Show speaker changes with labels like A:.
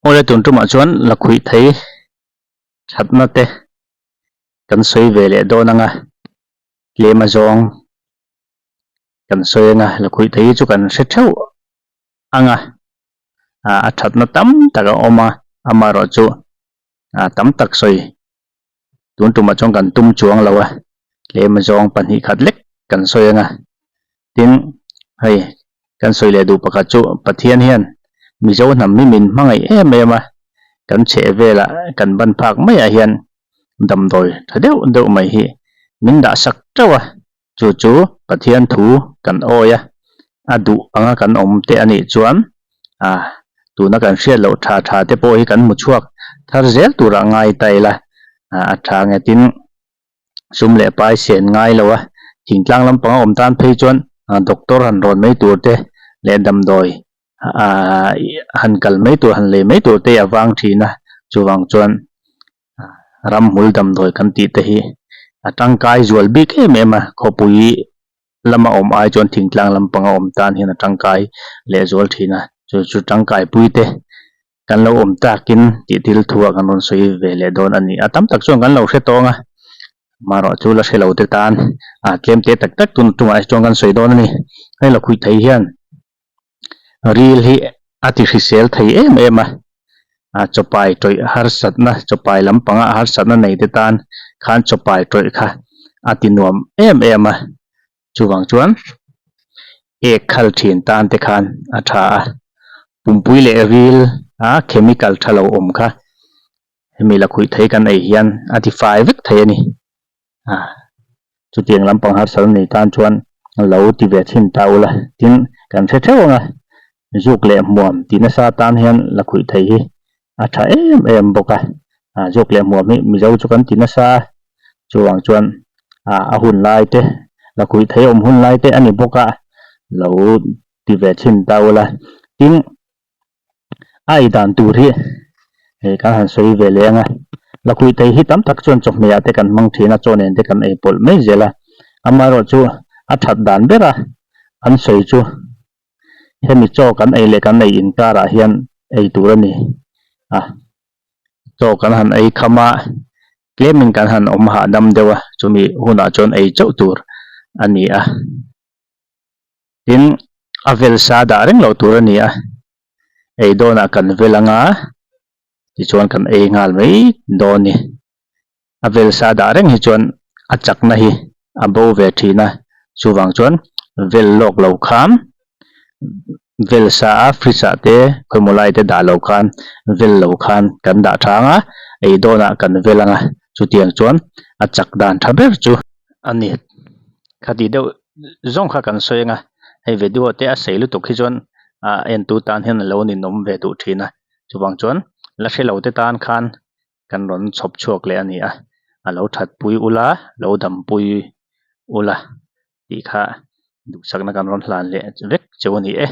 A: Awle tun tumah chuan lakhuih thei thatna te kan sawi ve leh dawn ang a, tlem azawng kan sawi ang a, lakhuih thei hi chu kan hre theuh ang a, a thatna tam tak a awm a, amaherawhchu tam tak sawi Tun tumah chuan kan tum chuang lo a, tlem zawng 2 khat lek kan sawi ang a. Tin, hei kan sawi leh duh pakhat chu Pathian hian Mizo hnam hi min hmangaih em em a, kan chheh velah kan ban phak maiah hian damdawi tha deuh deuh mai hi min dah sak teuh a, chu chu Pathian thu kan awi a, a duh anga kan awm te a nih chuan a tuna kan hriat loh tha tha te pawh hi kan hmu chhuak thar zel turah ngai ta ila a tha ngetin sum leh pai sen ngai lo a, thingtlang lampanga awm tan phei chuan doctor han rawn mai tur te leh damdawi han kal mai tur han lei mai tur te a vang thin a, chuvang chuan ramhmul damdawi kan tih te hi a tangkai zual bik em em a, khawpui lama awm ai chuan thingtlang lampanga awm tan hian a tangkai leh zual thin a, chu chu tangkai pui te kan lo awm takin tih thil thu ah kan rawn sawi ve leh dawn a ni. A tam tak chuan kan lo hre tawng a, marawh chu la hre lo te tan a tlem te tak tak tun tumah hi chuan kan sawi dawn a ni. Hei la khuih thei hian ril hi a ti hrisel thei em em a, a chawpai tawih harsatna chawpai lampanga harsatna nei te tan khan chawpai tawih kha a ti nuam em em a, chuvang chuan ek khal thin tan te khan a tha a, pumpui leh ril a chemical tha lo awm kha hemi lakhuih thei kan ei hian a ti fai vek thei a ni. A, chutiang lampang harsal nei tan chuan lo ti ve thin ta ula, tin kan hre theuh ang a, zuk leh hmuam tih nasa tan hian lakhuih thei hi a tha em em bawk a, a zuk leh hmuam hi Mizo chu kan ti nasa a, chuvang chuan a a hun lai te lakhuih thei awm hun lai te a ni bawk a, lo ti ve thin ta ula, tin. A ei dan tur hi hei kan han sawi ve leh ang a, lakhuih thei hi tam tak chuan chawhmeh ah te kan hmang thin a, chaw nen te kan ei pawlh mai zel a, amaherawh chu a that dan ber a an sawi chu hemi chaw kan ei leh kan ei inkar ah hian ei tur a ni a, chaw kan han ei kham a tlemin kan han awm hahdam deuh a, chumi hunah chuan ei chauh tur a ni a. Tin, a vel sa dah reng loh tur a ni a, ei dawnah kan vel anga tichuan kan ei nghal mai dawn ni. A vel sa dah reng hi chuan a chakna hi a bo ve thin a, chuvang chuan vel lawk lo khan vel sa a fridge ah te khawimaw lai te dah lo khan vel lo khan kan dah tha anga ei dawnah kan vel anga chutiang chuan a chak dan tha ber chu a ni. Khati deuh zawng kha kan sawi anga hei video te a sei lutuk hi chuan ah entu tan hian alo ninawm ve duh thin a chuvang chuan la hre lo te tan khan kan rawn chhawp chhuak leh a ni a a lo that pui ula lo dam pui ula tih kha duhsakna kan rawn hlan leh vek cheu a ni e.